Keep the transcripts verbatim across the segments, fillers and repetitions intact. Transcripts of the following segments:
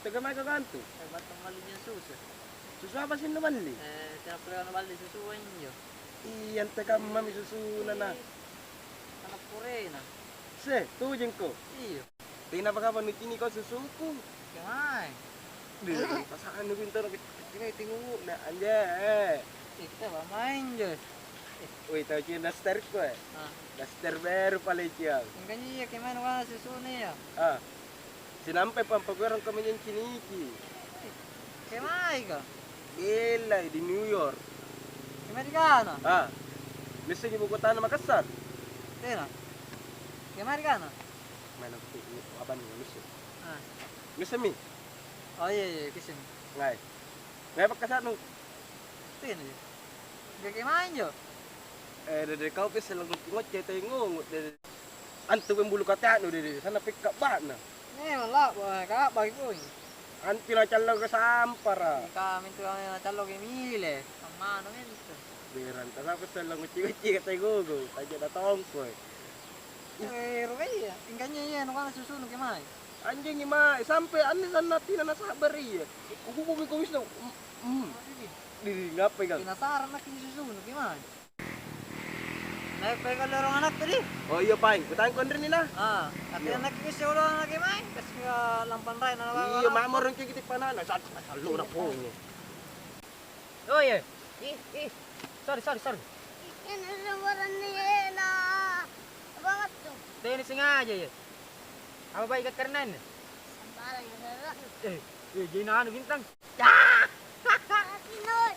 Tega mae kau antu? Eh, battu malli injo susu. Susu apa sih nu balli? Eh, tena pole nuballi susua injo. Iya, ante kammami susuna na. Ih, anak purena. Se, tujengko. Iya. Tena apa kapan nucini kau susuku? Kemae? Deh, pasang anu pintu na kecil tingu na anje. Kita apa main je? Woi, tau cina daster ko, eh? Ah. Daster baru paling ciao. Makanya iya, kemae nuballi susuna iya. Ah. Sinampe pampakuerang kaminjo ciniki. Kemae ka? Bellai di New York. Kemae di kana? Ah. Misseng ibu kotana Makassar? Tena. Kemae di kana? Main aku tuh, apa nih, misseng? Ah. Misseng mi? Oh iya, iya, kisseng. Ngai. Ngai pakkasanu? Tena ya. Gak kemae injo? Eh, dede kau pisse ngocce-ngocce tau ngongo, dede. Antu pembulu kateanu, dede, sana pekka ba'na. Eh, mala, wah, ka'baki poi. Antu nacalloka sampara. Kami tu nacalloki mile, ammanu mintu. Berang, tala pisse ngocce-ngocce tau gogo, taja datongko. Eh, rupaya, ingkanya iya, nukana susunu kemae. Anjing mae, sampe anne sanna' tina nasa'bara' iya. Kukukuki kuwisna, mm, mm. Diri, ngapai kang? Penasaran nakke susunu kemae. Naik pe kali orang anakku di. Oh iya, Pai. Kutangko anrinni nah. Ah, tapi anakku bisa ulang lagi mai. Kasih lampan rai na. Iya, mamo rong kiki panana. Sat, sat, lu na pong. Oh iya. Ih, ih. Sorry, sorry, sorry. Ini sembarang nih enak banget tuh. Tena sengaja ya. Apa baik karena ini? Sembarang ya, saudara. Eh, eh, jadi anu Bintang. Tapi, Noi,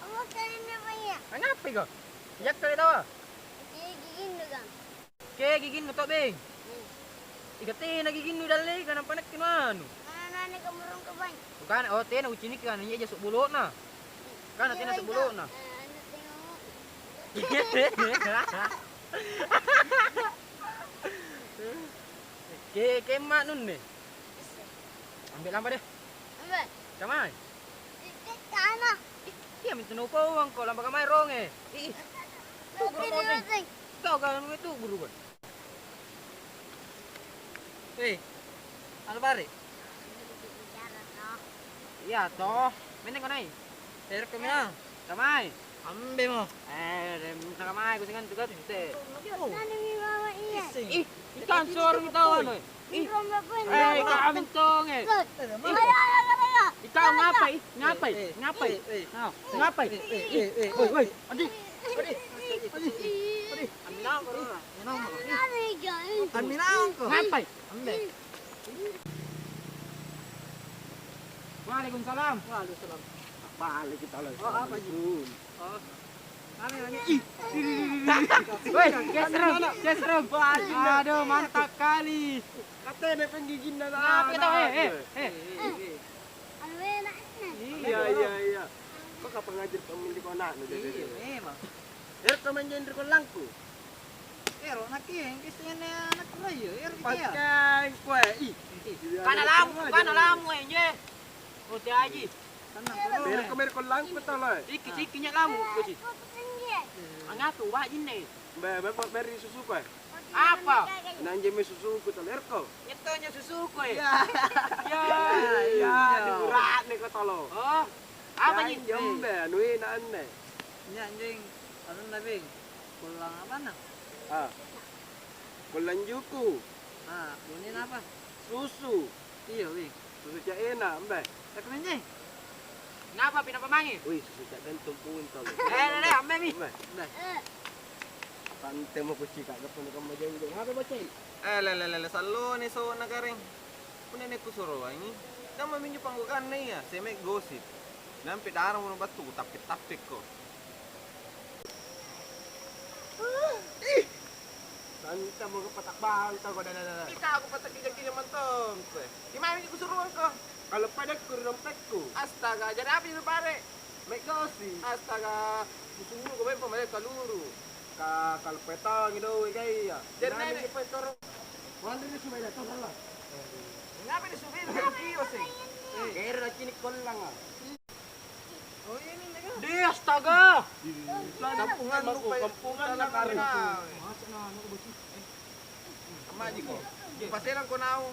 kamu sering apa ya? Ngapa iko? Jakkali tawa. Jadi gini kan. Ke giginnu to, Beng? Hmm. Ika tena giginnu dalleka nampa nakke nu anu. Mana nani kamu rong ke, Bang? Bukan, oh, tena uciniki kan, iya aja sok bolo'na. Kan tena sok bolo'na. Eh, anu tengok. Ke, kemma nunne. Ambil lampa deh. Ambil. Kamai? Di, di tanah. Iya mintu naupauangko, lampa kamai ronge. Ih, ih. Tuguru kau, Seng. Kau kan itu guru kan. Eh, Albare. Iya toh. Mending kau naik. Terus kau minang. Kamai. Ambe mo. Eh, minta kamai kau sing antu gatte. Nani mi mama iya. Ih, ikan suara minta anu. Ih. Eh, ika amintong, eh. Ih. Ika ngapai? Ngapai? Ngapai? Ah, ngapai? Woi, woi, Adi. Adi. Adi. Adi. Aminang ko. Aminang ko. Ngapai? Ambe. Waalaikumsalam. Waalaikumsalam. Balik kita lagi. Oh, apa, Ji? Oh. Ih, woi, cesrong, cesrong. Aduh, mantap kali. Katanya penggiginna. Ngapai tau, eh, eh, eh. Iya, iya, iya. Kok apa ngajar pemilik anaknya? Iya, memang. Ero manjeng ri kollangku. Ero nakke, engke sengenne anak raya, ero. Pakai kue, ih. Kana lamu, kana lamu, enje. Oh, Haji. Tenang, tenang. Mere ko mere kollangku tala. Sikki-sikki nya lamu, Haji. Angatu, wajinne. Mbe, mbe, mbe, meri susu kue. Apa? Nanjemi susuku tala, ero. Nyetto nya susuku, eh. Ya. Ya, ya, diburakne ko tolo. Oh. Apa, Ji? Jombe, anu ena anne. Nya anjing, anunna, Bing. Kollang apana? Ah. Kollang juku. Ah, bunyi apa? Susu. Iya, Bing. Susu cak ena, mbe. Cak menje. Ngapa pinapa mange? Wih, susu cak gantung punto. Eh, lele, ambe mi. Mbe. Mbe. Tante mo kucika gappa na kamma jenggo. Ngapa boceng? Eh, lele, lele, salloni so na gareng. Punna nia' kusuroangi, kamma minjo panggokanna iya, seme gosip. Nampe daramo battu kutappe-tappekko. Ih! Santamo ka patak banta ko, dada, dada. Ika aku patak gija-gija mantong koe. Di mana minjo kusuroangko? Kalau padakku ri dompekku. Astaga, jari apa itu pare? Mek gosip. Astaga, kusuro ko memang pamale kaluru. Ka kalau petongi doe gaya. Jari nene. Kuanre ni supaya datang salah. Ngapai ni supaya datang kio sih? Kero na cini kollanga. Oh iya ni nega. Deh, astaga. Kampungan lu, kampungan na kare. Masa na anu bocil. Kamaji ko. Paserang ko naung.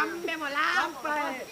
Ammemo lampai.